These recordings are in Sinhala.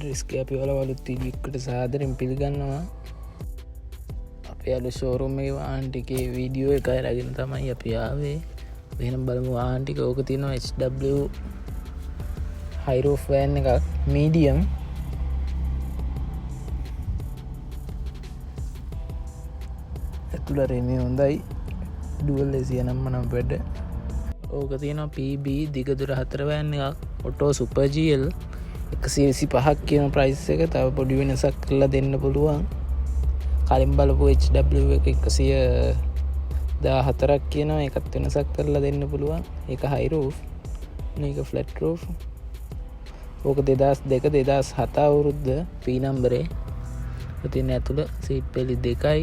රිස්ක් අපි ඔයාලව අලුත් වීඩියෝ එකකට සාදරයෙන් පිළිගන්නවා. අපේ අලුත් ෂෝරූම් එකේ වාහන ටිකේ වීඩියෝ එක අරගෙන තමයි අපි ආවේ. අපි එහෙනම් බලමු වාහන ටික. ඕක තියෙනවා HW high roof van එකක්, මීඩියම්. ඇතුළ රෙමේ හොඳයි, ඩුවල් AC නම් මනම් වැඩ. ඕක තියෙනවා PB දිගදුර 4 වෑන් එකක්, ඔටෝ සුපර් GL 125ක් කියන ප්‍රයිස් එක. තව පොඩි වෙනසක් කරලා දෙන්න පුළුවන්. කලින් බලපු HW එක 114ක් කියනවා, ඒකත් වෙනසක් කරලා දෙන්න පුළුවන්. ඒක හයි රූෆ්, මේක ෆ්ලැට් රූෆ්. ඕක 2002 2007 අවුරුද්ද P නම්බරේ. ඔය තියෙන ඇතුළ සීට් පෙලි දෙකයි,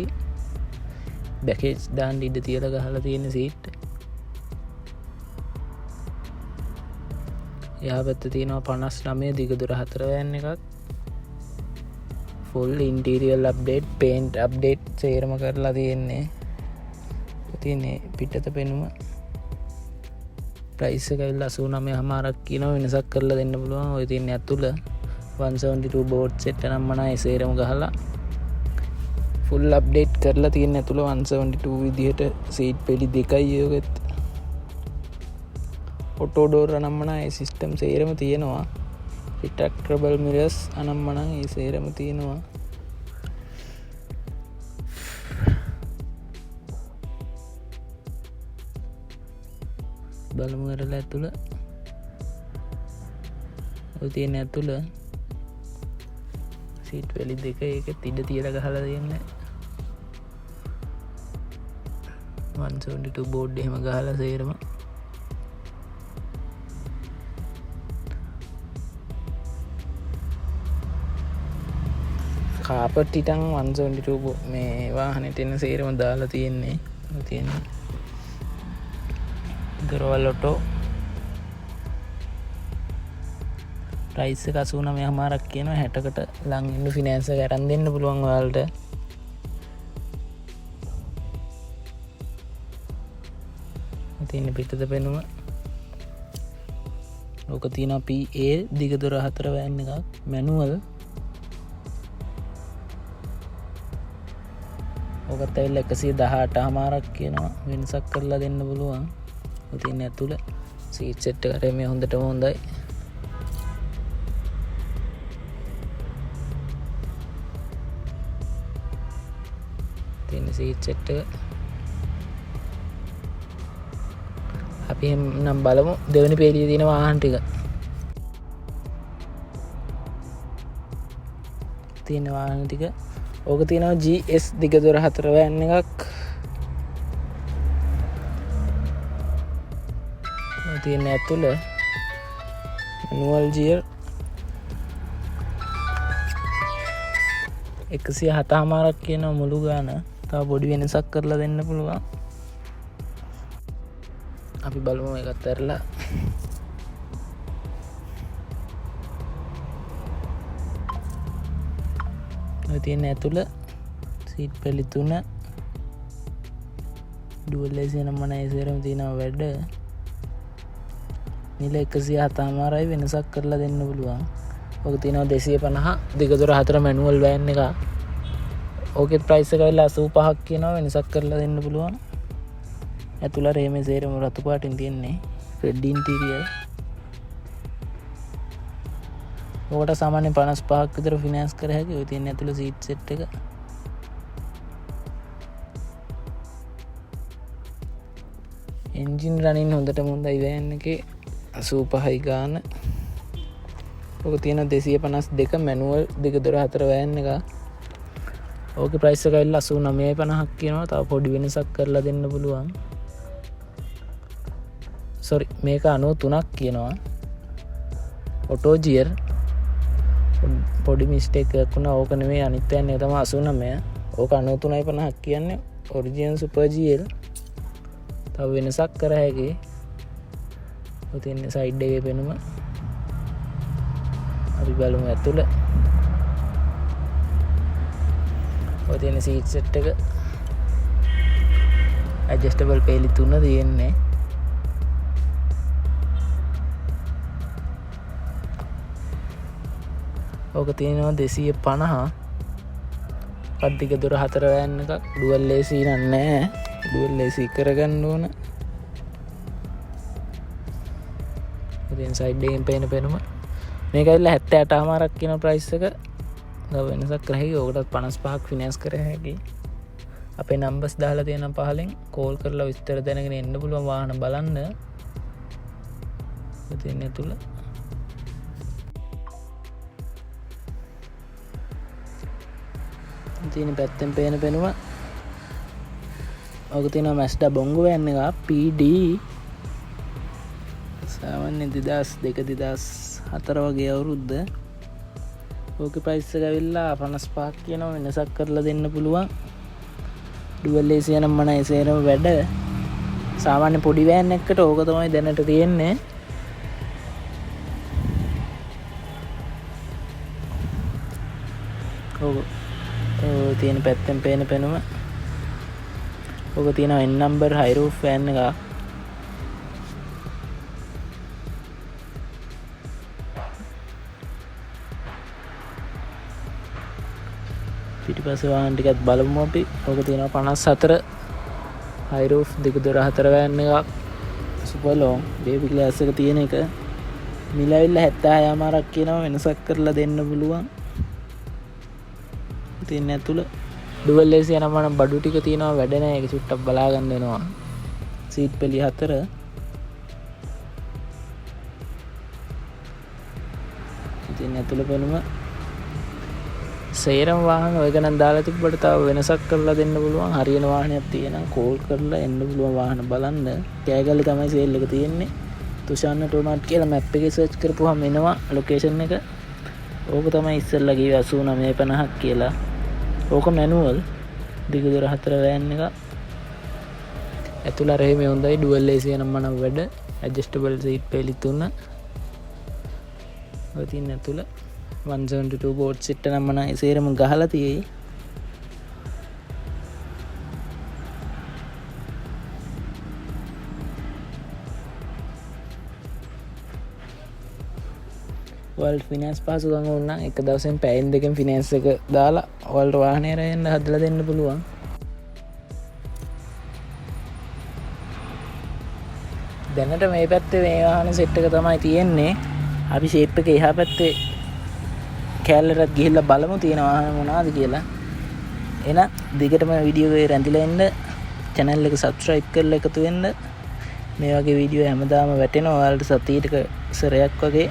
බැකේජ් දාන්න ඉඩ තියලා ගහලා තියෙන සීට්. එහා පැත්තේ තියෙනවා 59 දිගදුර 4 වෑන් එකක්. Full interior update, paint update සේරම කරලා තියෙන්නේ. ඔය තියෙන්නේ පිටත පෙනුම. ප්‍රයිස් එක ඇවිල්ලා අසූනමය හමාරක් කියනවා, වෙනසක් කරලා දෙන්න පුළුවන්. ඔය තියෙන්නේ ඇතුළ 172 බෝඩ් සෙට් නම් මනා ඒ සේරම ගහලා ෆුල් අප්ඩේට් කරලා තියෙන ඇතුළ 172 විදිහට සීට් පෙඩි දෙකයි. ඔයත් ඔටෝ ඩෝර් නම් මනා ඒ සිස්ටම් සේරම තියෙනවා. රිට්‍රැක්ටබල් මිරර්ස් අනම් මනම් ඒ සේරම තියෙනවා. බලමු අරලා ඇතුළ. ඔය තියෙන ඇතුළ සීට් වැලි දෙක, ඒකෙත් ඉඩ තියලා ගහලා තියෙන්නේ. 172 බෝඩ් එහෙම ගහලා සේරම. කාපට් හිටන් 172 මේ වාහනේට එන සේරම දාලා තියෙන්නේ. ඔය තියෙන්නේ දොරවල් ඔටෝ. ප්‍රයිස් එක අසූනමය හමාරක් කියනවා, 60කට ලං ඉන්න ෆිනෑන්ස් එක අරන් දෙන්න පුළුවන් ඔයාලට. ඔය තියෙන පිටත පෙනුම. ඕක තියෙනවා PA දිග දොර 4 වෑන් එකක්, මැනුවල්. ඕකත් ඇවිල්ලා එකසිය දහඅට හමාරක් කියනවා, වෙනසක් කරලා දෙන්න පුළුවන්. ඔය තියෙන ඇතුළ සීට් සෙට් එක අරන් මේ හොඳටම හොඳයි. තියෙන සීට් සෙට් එක. අපි එහෙනම් බලමු දෙවෙනි පේලියේ තියෙන වාහන ටික. තියෙන වාහන ටික. ඕක තියෙනවා GS දිගදොර 4 වෑන් එකක්. ඔය තියෙන ඇතුළ මැනුවල් ගියර් එකසිය හතහමාරක් කියනවා මුළු ගාන. තව පොඩි වෙනසක් කරලා දෙන්න පුළුවන්. අපි බලමු ඒකත් ඇරලා. ඔය තියෙන ඇතුළ සීට් පෙලි 3, ඩුවල් AC නම් මන ඒ සේරම තියෙනවා වැඩ. මිල එකසිය හතහමාරයි, වෙනසක් කරලා දෙන්න පුළුවන්. ඔක තියෙනවා 250 දිගදොර 4 මැනුවල් වෑන් එකක්. ඕකෙත් ප්‍රයිස් එක ඇවිල්ලා 85ක් කියනවා, වෙනසක් කරලා දෙන්න පුළුවන්. ඇතුළ රේමේ සේරම රතු පාටින් තියෙන්නේ, රෙඩ් ඉන්ටීරියර්. ඔකට සාමාන්‍යයෙන් 55ක් විතර ෆිනෑන්ස් කර හැකි. ඔය තියෙන ඇතුළ සීට් සෙට් එක. එන්ජින් රනින් හොඳටම හොඳයි වෑන් එකේ, 85යි ගාන. ඔක තියෙන 252 මැනුවල් දිගදොර 4 වෑන් එක. ඕකේ ප්‍රයිස් එක ඇවිල්ලා අසූනමයයි පනහක් කියනවා. තව පොඩි වෙනසක් කරලා දෙන්න පුළුවන්. සෝරි, මේක 93ක් කියනවා. ඔටෝ ගියර් පොඩි මිස්ටේක් එකක් වුණා. ඕක නෙමෙයි, අනිත් වෑන් එක තමයි 89. ඕක අනූතුනයි පනහක් කියන්නේ ඔරිජිනල් සුපර් GL. තව වෙනසක් කර හැකි. ඔය තියෙන්නේ සයිඩ් එකේ පෙනුම. අපි බලමු ඇතුළ. ඔය තියෙන සීට් සෙට් එක. ඇඩ්ජස්ටබල් පේලි 3 තියෙන්නේ. ඕක තියෙනවා 250. පද්දික දොර 4 වෑන් එකක්. ඩුවල් AC නන් නෑ. ඩුවල් AC කරගන්න ඕන. ඉතින් සයිඩ් එකෙන් පේන පෙනුම මේක ඇවිල්ලා 78.5ක් කියන ප්‍රයිස් එක. තව වෙනසක් කර හැකි. ඕකටත් 55ක් ෆිනෑන්ස් කර හැකි. අපේ නම්බර්ස් දාලා තියෙනවා පහලින්. කෝල් කරලා විස්තර දැනගෙන එන්න පුළුවන් වාහන බලන්න. ඉතින් ඇතුළ තියෙන පැත්තෙන් පේන පෙනුම. ඔක තියෙනවා Mazda Bongo van එක PD. සාමාන්‍යයෙන් 2002 2004 වගේ අවුරුද්ද. ඕකේ ප්‍රයිස් එක ඇවිල්ලා 55ක් කියනවා. වෙනසක් කරලා දෙන්න පුළුවන්. ඩුවල් AC නම් මන ඒ සේරම වැඩ. සාමාන්‍ය පොඩි වෑන් එකකට ඕක තමයි දැනට තියෙන්නේ. ඔව්. ඔව් තියෙන පැත්තෙන් පේන පෙනුම. ඔක තියෙනවා N number high roof van එකක්. පිටිපස්සේ වාහන ටිකත් බලමු අපි. ඔක තියෙනවා 54 high roof දිග දොර 4 වෑන් එකක්. සුපර් ලොං බේබි ක්ලාස් එක තියෙන එක. මිල ඇවිල්ලා 76.5ක් කියනවා. වෙනසක් කරලා දෙන්න පුළුවන්. ඉතින් ඇතුළ ඩුවල් AC යනවා නම් බඩු ටික තියෙනවා වැඩ නෑ. ඒක චුට්ටක් බලා ගන්න වෙනවා. සීට් පෙළි 4. ඉතින් ඇතුළ පෙනුම සේරම වාහන ඔය ගණන් දාලා තිබ්බට තව වෙනසක් කරලා දෙන්න පුළුවන්. හරියන වාහනයක් තියෙනම් කෝල් කරලා එන්න පුළුවන් වාහන බලන්න. කෑගල්ලේ තමයි සේල් එක තියෙන්නේ. තුෂාන් ඔටෝමාට් කියලා මැප් එකේ සර්ච් කරපුවාම එනවා ලොකේෂන් එක. ඕක තමයි ඉස්සෙල්ලා කිව්වේ 89.50ක් කියලා. ඕක මැනුවල් දිග දොර 4 වෑන් එක. ඇතුළ අර එහෙම හොඳයි. ඩුවල් AC නම් මනම් වැඩ. ඇඩ්ජස්ටබල් සීට් පෙළි 3. ඔය තියෙන ඇතුළ 172 බෝඩ් සෙට් නම් මනම් ඒ සේරම ගහලා තියෙයි. ඔයාලට ෆිනෑන්ස් පහසුකම් ඕන නම් එක දවසෙන් පැයෙන් දෙකෙන් ෆිනෑන්ස් එක දාලා ඔයාලට වාහනේ අරන් යන්න හදලා දෙන්න පුළුවන්. දැනට මේ පැත්තේ මේ වාහන සෙට් එක තමයි තියෙන්නේ. අපි ෂේප් එක එහා පැත්තේ කෑල්ලටත් ගිහිල්ලා බලමු තියෙන වාහන මොනවද කියලා. එහෙනම් දිගටම වීඩියෝ එකේ රැඳිලා ඉන්න. චැනල් එක සබ්ස්ක්‍රයිබ් කරලා එකතු වෙන්න. මේ වගේ වීඩියෝ හැමදාම වැටෙනවා ඔයාලට සතියකට සැරයක් වගේ.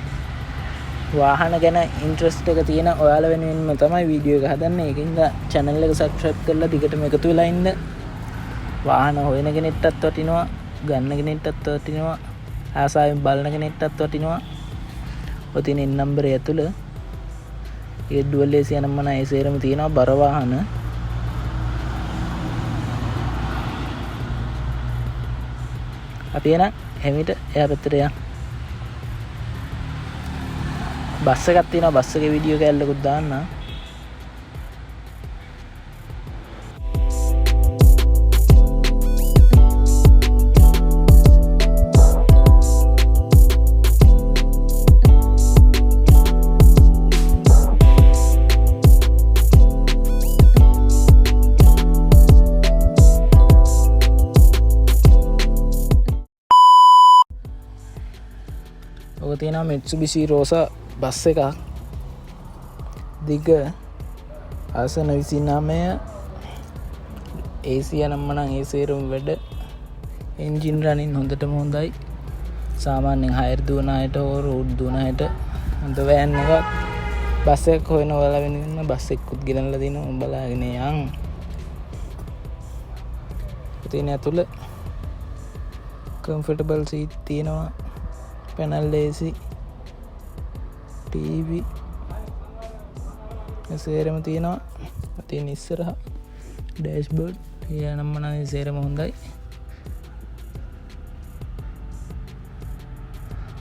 වාහන ගැන ඉන්ට්‍රස්ට් එක තියෙන ඔයාලා වෙනුවෙන්ම තමයි වීඩියෝ එක හදන්නේ. ඒකින්ද චැනල් එක සබ්ස්ක්‍රයිබ් කරලා දිගටම එකතු වෙලා ඉන්න. වාහන හොයන කෙනෙක්ටත් වටිනවා, ගන්න කෙනෙක්ටත් වටිනවා, ආසාවෙන් බලන කෙනෙක්ටත් වටිනවා. ඔය තියෙන එන් නම්බරය ඇතුළ ඒ ඩුවල් AC යන මන ඒ සේරම තියෙනවා බර වාහන. අපි එහෙනම් හැමිට එහා පැත්තට යන්. බස් එකක් තියෙනවා, බස් එකේ වීඩියෝ කෑල්ලකුත් දාන්න. ඔක තියෙනවා Mitsubishi Rosa bus එකක්. දිග ආසන 29, AC නම් මනම් ඒ සේරම වැඩ. එන්ජින් රනින් හොඳටම හොඳයි. සාමාන්‍යයෙන් හයර් දුවන අයට හෝ රෝඩ් දුවන අයට හොඳ වෑන් එකක්. බස් එකක් හොයන ඔයාලා වෙනුවෙන්ම බස් එකකුත් ගෙනල්ලා දිනවා. උඹ බලාගෙන යන්. ඉතින් ඇතුළ කම්ෆර්ටබල් සීට් තියෙනවා, පැනල් AC, TV සේරම තියෙනවා. ඉතින් ඉස්සරහ ඩෑෂ්බෝඩ් ඒ නම් මනම් ඒ සේරම හොඳයි.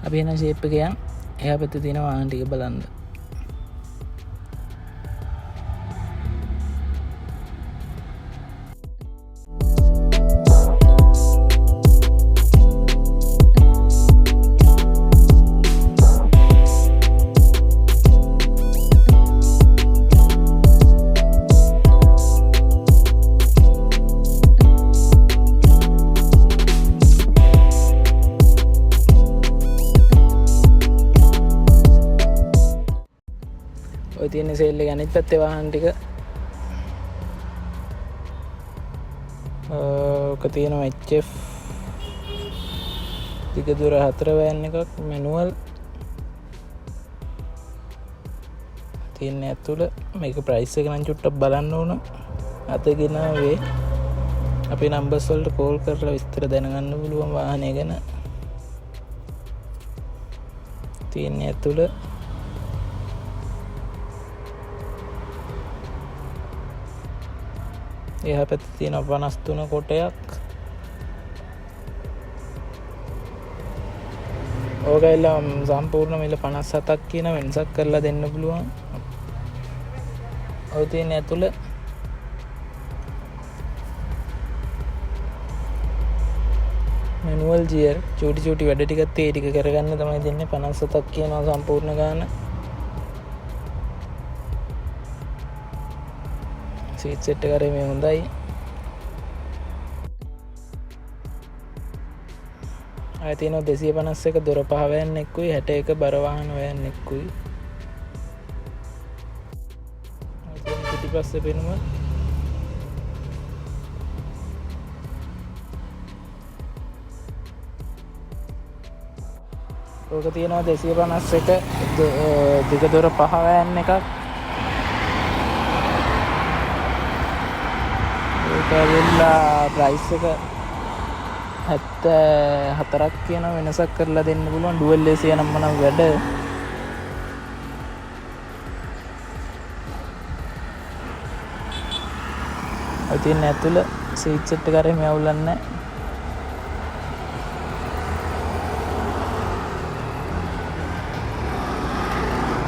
අපි එහෙනම් ෂේප් එක යන් එහා පැත්තේ තියෙන වාහන ටික බලන්න. ඔය තියෙන සේල් එක අනිත් පැත්තේ වාහන ටික. ඔක තියෙනවා HF දිග දුර 4 වෑන් එකක් මැනුවල් තියෙන ඇතුළ. මේක ප්‍රයිස් එක නම් චුට්ටක් බලන්න ඕන. අත ගෙනාවේ අපේ නම්බර්ස් වලට කෝල් කරලා විස්තර දැනගන්න පුළුවන් වාහනය ගැන. තියෙන ඇතුළ එහා පැත්තේ තියෙන 53 කොටයක්. ඕක ඇවිල්ලා සම්පූර්ණ මිල 57ක් කියන වෙනසක් කරලා දෙන්න පුළුවන්. ඔය තියෙන ඇතුළ මැනුවල් ගියර් චූටි චූටි වැඩ ටිකක් තියෙ, ඒ ටික කරගන්න තමයි දෙන්නේ. 57ක් කියනවා සම්පූර්ණ ගාන. සීට් සෙට් එක හරි මේ හොඳයි. ආයෙ තියෙනවා 251 දොර පහ වෑන් එක්කුයි 61 බර වාහන වෑන් එක්කුයි. ආයෙ තියෙන පිටිපස්සේ පෙනුම. ඕක තියෙනවා 251 දිග දොර පහ වෑන් එකක්. ඒක ඇවිල්ලා ප්‍රයිස් එක 74ක් කියන වෙනසක් කරලා දෙන්න පුළුවන්. ඩුවල් AC නම් මොනම් වැඩ. ඔය තියෙන ඇතුළ සීට් සෙට් එක අරගෙන අවුලක් නැහැ.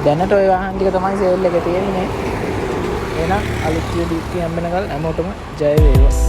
දැනට ඔය වාහන ටික තමයි සේල් එකේ තියෙන්නේ. එහෙනම් අලුත් වීඩියෝ එකකින් හම්බ වෙනකල් හැමෝටම ජය වේවා.